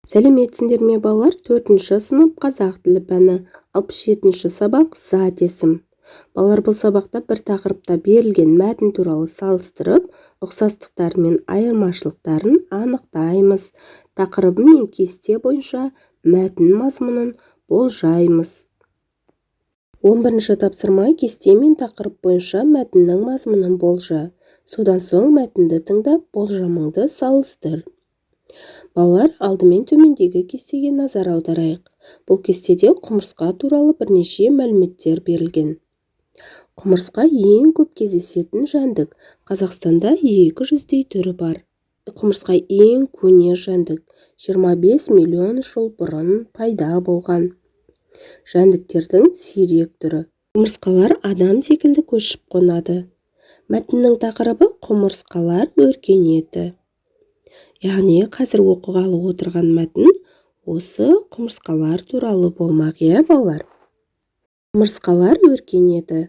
Сәлеметсіңдер ме, балалар! Төртінші сынып, қазақ тілі пәні, 67-ші сабақ, зат есім. Балалар, бұл сабақта бір тақырыпта берілген мәтін туралы салыстырып, ұқсастықтары мен айырмашылықтарын анықтаймыз. Тақырыбы мен кесте бойынша мәтін мазмұнын болжаймыз. 11-ші тапсырма: кесте мен тақырып бойынша мәтіннің мазмұнын болжа. Содан соң мәтінді тыңдап, болжамыңды салыстыр. Балалар, алдымен төмендегі кестеге назар аударайық. Бұл кестеде құмырсқа туралы бірнеше мәліметтер берілген. Құмырсқа – ең көп кездесетін жәндік. Қазақстанда 200-дей түрі бар. Құмырсқа – ең көне жәндік, 25 миллион жыл бұрын пайда болған. Жәндіктердің сирек түрі. Құмырсқалар адам секілді көшіп қонады. Мәтіннің тақырыбы – құмырсқалар өркениеті. Яғни қазір оқығалы отырған мәтін осы құмырсқалар туралы болмақ, иә, балалар? Құмырсқалар өркениеті.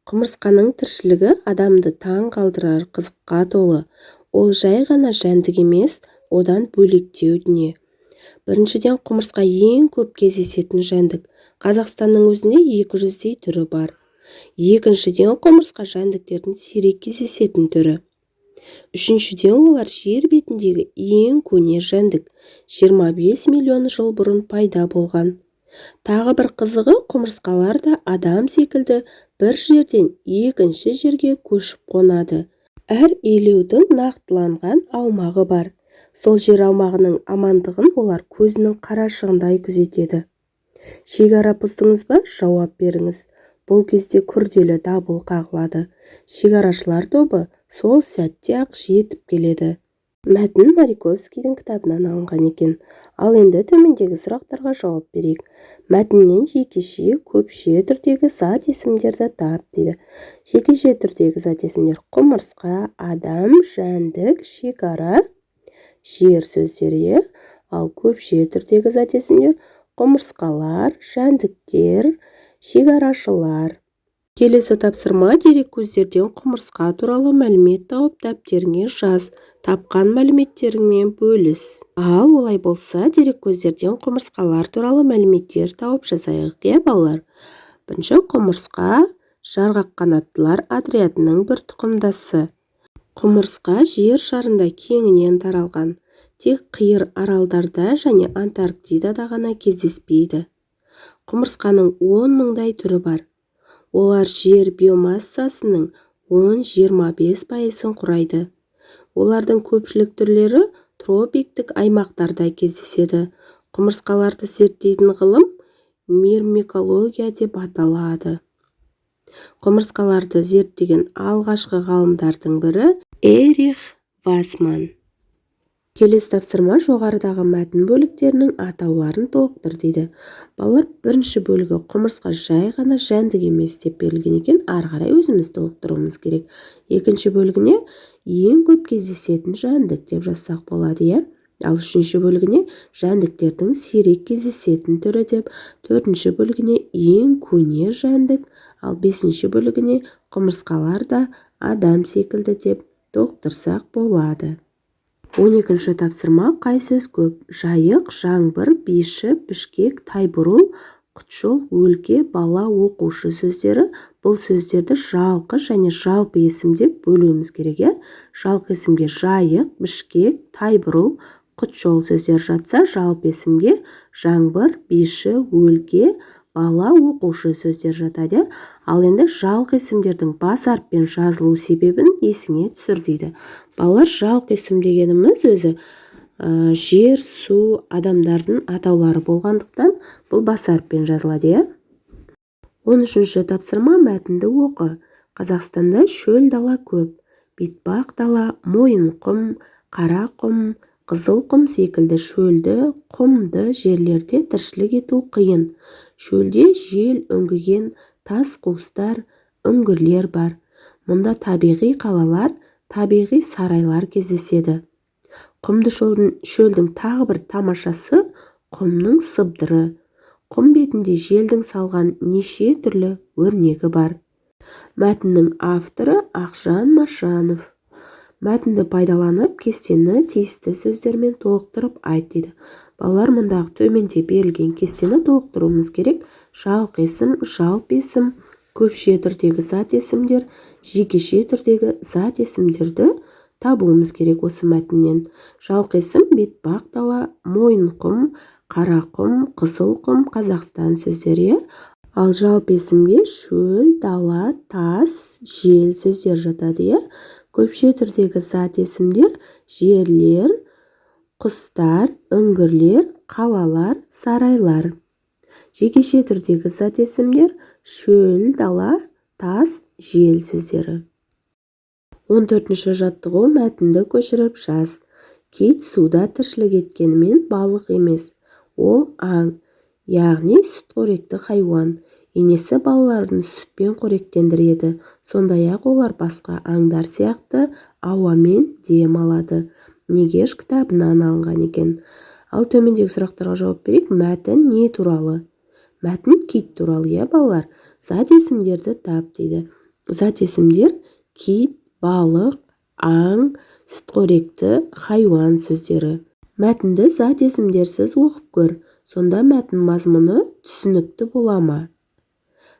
Құмырсқаның тіршілігі адамды таң қалдырар қызыққа толы. Ол жай ғана жәндік емес, одан бөлектеу дүние. Біріншіден, құмырсқа – ең көп кездесетін жәндік. Қазақстанның өзінде 200-дей түрі бар. Екіншіден, құмырсқа – жәндіктердің сирек кездесетін түрі. Үшіншіден, олар жер бетіндегі ең көне жәндік, 25 миллион жыл бұрын пайда болған. Тағы бір қызығы, құмырсқалар да адам секілді бір жерден екінші жерге көшіп қонады. Әр илеудің нақтыланған аумағы бар. Сол жер аумағының амандығын олар көзінің қарашығындай күзетеді. Шекара бұздыңыз ба? Жауап беріңіз! Бұл кезде күрделі дабыл қағылады. Шекарашылар тобы сол сәтте-ақ жетіп келеді. Мәтін Марийковскийдің кітабынан алынған екен. Ал енді төмендегі сұрақтарға жауап берейік. Мәтіннен жекеше, көпше түрдегі зат есімдерді тап дейді. Жекеше түрдегі зат есімдер: құмырсқа, адам, жәндік, шекара, жер сөздері, иә. Ал көпше түрдегі зат есімдер: құмырсқалар, жәндіктер, шекарашылар. Келесі тапсырма: дереккөздерден құмырсқа туралы мәлімет тауып, дәптеріңе жаз. Тапқан мәліметтеріңмен бөліс. Ал олай болса, дереккөздерден құмырсқалар туралы мәліметтер тауып жазайық, иә, балалар? Бірінші: құмырсқа – жарғаққанаттылар отрядының бір тұқымдасы. Құмырсқа жер шарында кеңінен таралған. Тек қиыр аралдарда және Антарктидада ғана кездеспейді. Құмырсқаның 10 мыңдай түрі бар. Олар жер биомассасының 10-25 пайызын құрайды. Олардың көпшілік түрлері тропиктік аймақтарда кездеседі. Құмырсқаларды зерттейтін ғылым мирмекология деп аталады. Құмырсқаларды зерттеген алғашқы ғалымдардың бірі – Эрих Вассман. Келесі тапсырма: жоғарыдағы мәтін бөліктерінің атауларын толықтыр дейді. Балалар, бірінші бөлігі «Құмырсқа жай ғана жәндік емес» деп берілген екен. Ары қарай өзіміз толықтыруымыз керек. Екінші бөлігіне «Ең көп кездесетін жәндік» деп жазсақ болады, иә. Ал үшінші бөлігіне «Жәндіктердің сирек кездесетін түрі» деп, төртінші бөлігіне «Ең көне жәндік», ал бесінші бөлігіне «Құмырсқалар да адам секілді» деп толықтырсақ болады. 12-ші тапсырма: қай сөз көп? Жайық, жаңбыр, биші, Бішкек, Тайбурыл, Құтжол, өлке, бала, оқушы сөздері. Бұл сөздерді жалқы және жалпы есім деп бөлуіміз керек, иә. Жалқы есімге жайық, Бішкек, Тайбурыл, Құтжол сөздері жатса, жалпы есімге жаңбыр, биші, өлке, бала, оқушы сөздері жатады, иә. Ал енді жалқы есімдердің бас әріппен жазылу себебін есіңе түсір дейді. Балалар, жалқы есім дегеніміз өзі жер, су, адамдардың атаулары болғандықтан, бұл бас әріппен жазылады, иә. 13-ші тапсырма: мәтінді оқы. Қазақстанда шөл дала көп. Бетпақ дала, Мойынқұм, Қарақұм, Қызылқұм секілді шөлді, құмды жерлерде тіршілік ету қиын. Шөлде жел үңгіген тас қуыстар, үңгірлер бар. Мұнда табиғи қалалар, табиғи сарайлар кездеседі. Құмды шөлдің тағы бір тамашасы – құмның сыбдыры. Құм бетінде желдің салған неше түрлі өрнегі бар. Мәтіннің авторы – Ақжан Машанов. Мәтінді пайдаланып, кестені тиісті сөздермен толықтырып айт дейді. Балалар, мұндағы төменде берілген кестені толықтыруымыз керек. Жалқы есім, жалпы есім, көпше түрдегі зат есімдер, жекеше түрдегі зат есімдерді табуымыз керек осы мәтіннен. Жалқы есім бетпақ дала, мойынқұм, қарақұм, қызылқұм, Қазақстан сөздері. Ал жалпы есімге шөл, дала, тас, жел сөздері жатады, иә. Көпше түрдегі зат есімдер жерлер, құстар, үңгірлер, қалалар, сарайлар. Жекеше түрдегі зат есімдер шөл, дала, тас, жел сөздері. 14-ші жаттығу. Мәтінді көшіріп жаз. Кит суда тіршілік еткенімен балық емес. Ол аң, яғни сүтқоректі хайуан. Енесі балаларын сүтпен қоректендіреді. Сондай-ақ олар басқа аңдар сияқты ауамен дем алады. Негеш кітабынан алынған екен. Ал төмендегі сұрақтарға жауап берейік. Мәтін не туралы? Мәтін кит туралы, иә, балалар? Зат есімдерді тап дейді. Зат есімдер кит, балық, аң, сүтқоректі хайуан сөздері. Мәтінді зат есімдерсіз оқып көр. Сонда мәтін мазмұны түсінікті бола ма?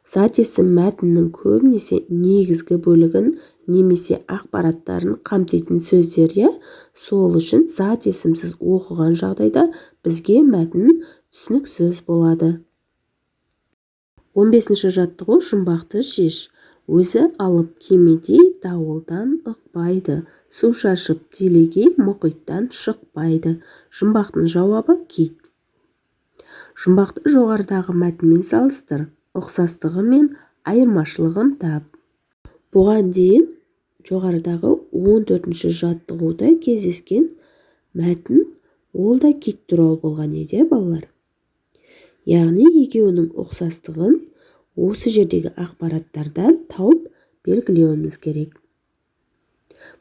Зат есім мәтіннің көбінесе негізгі бөлігін немесе ақпараттарын қамтитын сөздер, иә. Сол үшін зат есімсіз оқыған жағдайда бізге мәтін түсініксіз болады. 15-ші жаттығу. Жұмбақты шеш. Өзі алып кемедей дауылдан ықпайды, су шашып телегей мұхиттан шықпайды. Жұмбақтың жауабы кит. Жұмбақты жоғарыдағы мәтінмен салыстыр. Ұқсастығы мен айырмашылығын тап. Бұған дейін жоғарыдағы 14-ші жаттығуда кездескен мәтін, ол да кит туралы болған еді, балалар. Яғни екеуінің ұқсастығын осы жердегі ақпараттардан тауып белгілеуіміз керек.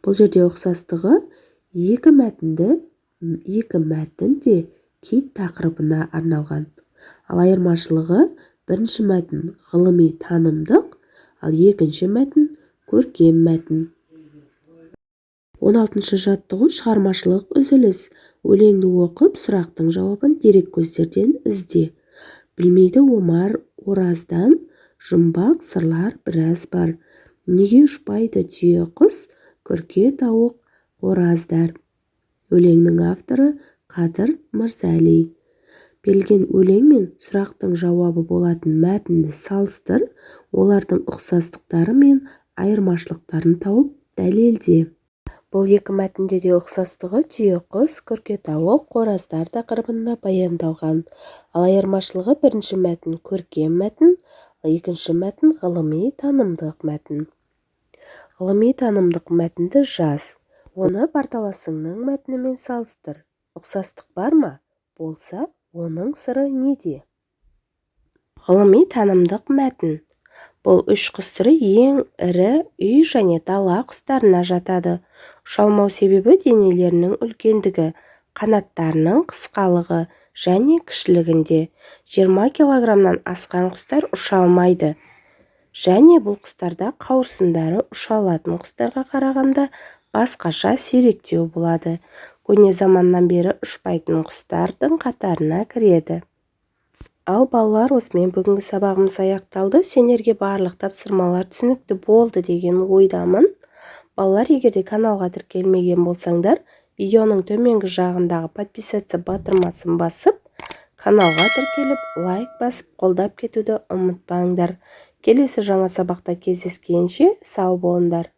Бұл жерде ұқсастығы екі мәтін де кит тақырыбына арналған. Ал айырмашылығы бірінші мәтін ғылыми танымдық, ал екінші мәтін көркем мәтін. 16-шы жаттығу. Шығармашылық үзіліс. Өлеңді оқып, сұрақтың жауабын дереккөздерден ізде. Білмейді Омар Ораздан жұмбақ сырлар біраз бар. Неге ұшпайды түйе құс, күрке тауық, қораздар? Өлеңнің авторы Қадыр Мырзали. Берілген өлең мен сұрақтың жауабы болатын мәтінді салыстыр, олардың ұқсастықтары мен айырмашылықтарын тауып дәлелде. Бұл екі мәтінде де ұқсастығы түйе құс, күрке тауық, қораздар тақырыбында баяндалған. Ал айырмашылығы бірінші мәтін көркем мәтін, ал екінші мәтін ғылыми танымдық мәтін. Ғылыми танымдық мәтінді жаз. Оны парталасыңның мәтінімен салыстыр. Ұқсастық бар ма? Болса, оның сыры неде? Ғылыми танымдық мәтін. Бұл үш құс түрі ең ірі үй және дала құстарына жатады. Ұша алмау себебі денелерінің үлкендігі, қанаттарының қысқалығы және кішілігінде. 20 килограммнан асқан құстар ұша алмайды. Және бұл құстарда қауырсындары ұша алатын құстарға қарағанда басқаша сиректеу болады. Көне заманнан бері ұшпайтын құстардың қатарына кіреді. Ал балалар, осымен бүгінгі сабағымыз аяқталды. Сендерге барлық тапсырмалар түсінікті болды деген ойдамын. Балалар, егер де каналға тіркелмеген болсаңдар, видеоның төменгі жағындағы подписаться батырмасын басып, каналға тіркеліп, лайк басып, қолдап кетуді ұмытпаңдар. Келесі жаңа сабақта кездескенше сау болыңдар.